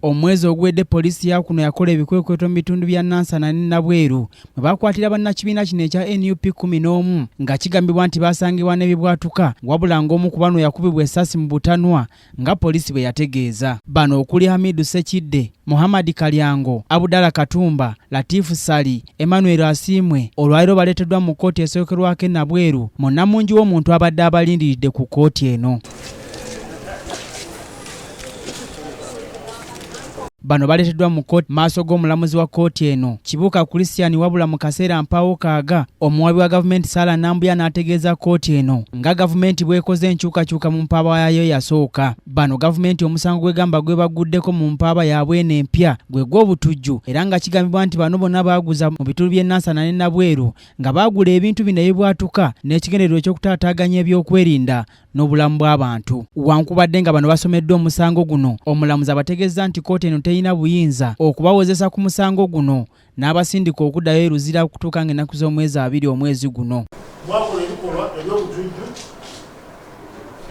Omwezi oguwedde poliisi ya kuno yakola ebikwekweto mu bitundu bya Nansana ne Nabweru mwe bakwatira bannakibiina kino ekya NUP 11 nga kigambibwa nti baasangibwa n'ebibwatuka, wabula ng'omu ku bano yakubibwa essasi mu butanwa nga poliisi bwe yategeeza. Bano okuli Hamidu Ssekidde, Muhammad Kalyango, Abdallah Katumba, Latifu Ssali, Emmanuel Asiimwe olwaleero baleeteddwa mu kkooti esookerwako e Nabweru mu nnamungi w'omuntu abadde abalindiridde ku kkooti eno. Bano baleeteddwa mu kkooti maaso g'omulamuzi wa kkooti eno Kibuuka Christian, wabula mu kaseera mpaawo kaaga omuwabi wa gavumenti Sarah Nambuya n'ategeeza kkooti eno nga gavumenti bw'ekoze enkyukakyuka mu mpaaba yaayo eyasooka. Bano gavumenti omusango gw'egamba gwebaguddeko mu mpaaba yaabwe eno empya gwe gw'obutujju, era nga kigambibwa nti bano bonna baaguza mu bitundu by'e Nansana ne Nabweru nga baagula ebintu bino ebibwatuka n'ekigendererwa eky'okutaataaganya ebyokwerinda n'obulamu bw'abantu. Wankubadde nga bano basomeddwa omusango guno, omulamuzi abategeezza nti kkooti eno terina buyinza okubawozesa ku musango guno n'abasindika okuddayo e Luzira okutuuka ng'ennaku z'omwezi 20 omwezi guno. Mwakola ebikolwa eby'obutujju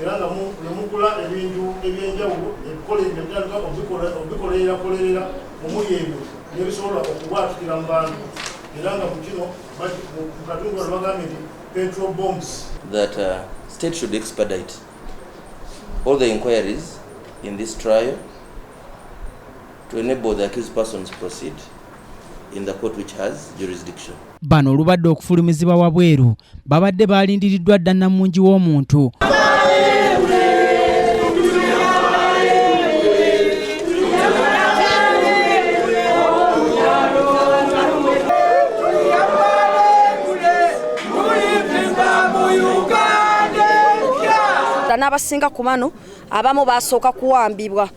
era nga ne mugula ebintu eby'enjawulo ebikole ne mutandika obikolererakolerera omuli ebyo n'ebisobola okubwatukira mu bantu, era nga mu kino mu katundu kano bagambye nti petrol bombs. That state should expedite all the inquiries in this trial to enable the accused persons proceed in the court which has jurisdiction. Bano olubadde okufulumizibwa wabweru babadde balindiriddwa dda nnamungi w'omuntu. N'abasinga ku bano abamu basooka kuwambibwa,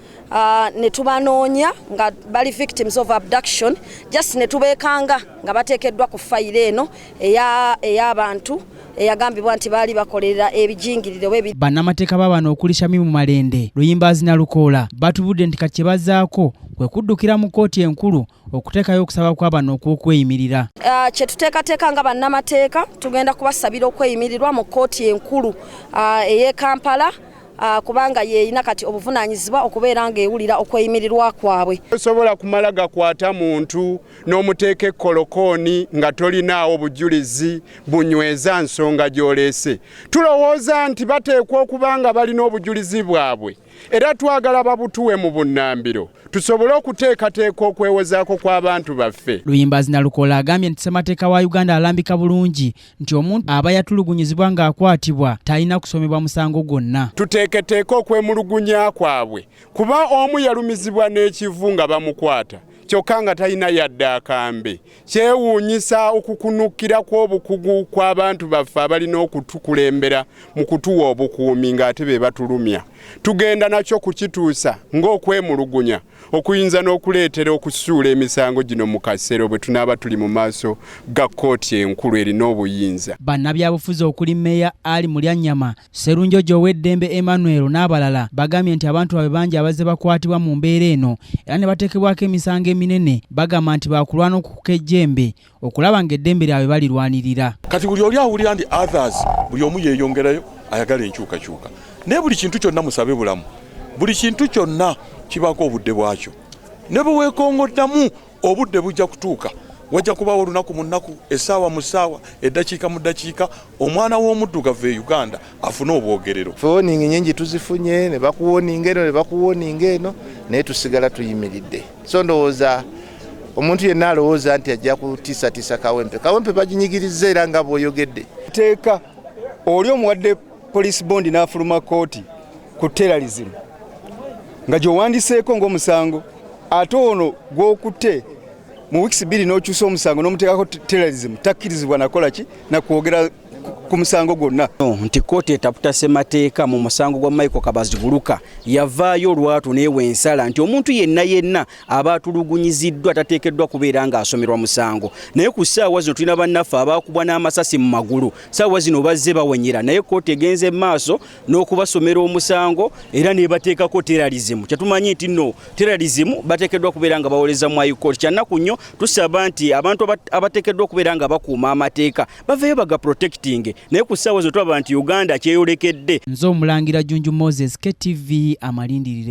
ne tubanoonya nga bali victims of abduction, just ne tubeekanga nga bateekeddwa ku fayiro eno ey'abantu eyagambibwa nti baali bakolerera ebijingirire oba Bannamateeka ba bano okuli Shamimu Malende, Luyimbazi na Lukoola batubudde nti kati kye bazzaako kwe kuddukira mu kkooti enkulu okuteekayo okusaba kwa bano okw'okweyimirira. Kye tuteekateeka nga bannamateeka, tugenda kubasabira okweyimirirwa mu kkooti enkulu ey'e Kampala, kubanga yeeyina kati obuvunaanyizibwa okubeera ng'ewulira okweyimirirwa kwabwe. Tosobola kumala gakwata muntu n'omuteeka ekkolokooni nga tolinaawo bujulizi bunyweza nsonga gy'oleese. Tulowooza nti bateekwa okuba nga balina obujulizi bwabwe, era twagala babutuwe mu bunnambiro tusobole okuteekateeka okwewozaako kw'abantu baffe. Luyimbazi Nalukoola agambye nti ssemateeka wa Uganda alambika bulungi nti omuntu aba yatulugunyizibwa ng'akwatibwa talina kusomebwa musango gwonna. Tuteeketeeke okwemulugunya kwabwe, kuba omu yalumizibwa n'ekivu nga bamukwata kyokka nga talina yadde akambe. Kyewuunyisa okukunukira kw'obukugu kw'abantu baffe abalina okutukulembera mu kutuwa obukuumi ng'ate be batulumya. Tugenda nakyo kukituusa ng'okwemulugunya okuyinza n'okuleetera okusuula emisango gino mu kasero bwe tunaaba tuli mu maaso ga kkooti enkulu erina obuyinza. Bannabyabufuzi okuli Mmeeya Ali Mulyannyama, Sserunjogi ow'eddembe Emmanuel n'abalala bagambye nti abantu baabwe bangi abazze bakwatibwa mu mbeera eno era ne bateekebwako emisango eminene. Bagamba nti baakulwana okukuka ejjembe okulaba ng'eddembe lyabwe balirwanirira. Kati buli oli awulira nti others, buli omu yeeyongerayo ayagala enkyukakyuka, naye buli kintu kyonna musabe bulamu, buli kintu kyonna kibaako obudde bwakyo, ne bwe weekongoddamu obudde bujja kutuuka, wajja kubaawo olunaku mu nnaku, essaawa mu ssaawa, eddakiika mu ddakiika, omwana w'omuddugavu e Uganda afune obwogerero. Warning nyingi tuzifunye, ne bakuwoninga eno ne bakuwoninga eno, naye tusigala tuyimiridde. So ndowooza omuntu yenna alowooza nti ajja kutiisatiisa Kawempe, Kawempe baginyigiriza era nga bw'oyogedde. Teeka oli omuwadde police bond n'afuluma kkooti ku terrorism nga gy'owandiseeko ng'omusango, ate ono gw'okutte mu wiiki 2 n'okyusa omusango n'omuteekako terrorism, takkirizibwa nakola ki nakwogera ku musango gwonna. Nti kkooti etaputa ssemateeka mu musango gwa Michael Kabaziguruka yavaayo olwatu n'ewa ensala nti omuntu yenna yenna aba atulugunyiziddwa tateekeddwa kubeera ng'asomerwa musango, naye ku ssaawa zino tulina bannaffe abaakubwa n'amasasi mu magulu, ssaawa zino bazze bawenyera, naye kkooti egenze mu maaso n'okubasomera omusango era n'ebateekako terrorism. Kyetumanyi nti nno terrorism bateekeddwa kubeera nga bawoleza mu high court. Kyannaku nnyo, tusaba nti abantu abateekeddwa okubeera nga bakuuma amateeka baveeyo baga protecting, naye ku ssaawa zino tulaba nti Uganda kyeyolekedde. Nze Omulangira Junju Moses, KTV Amalindirire.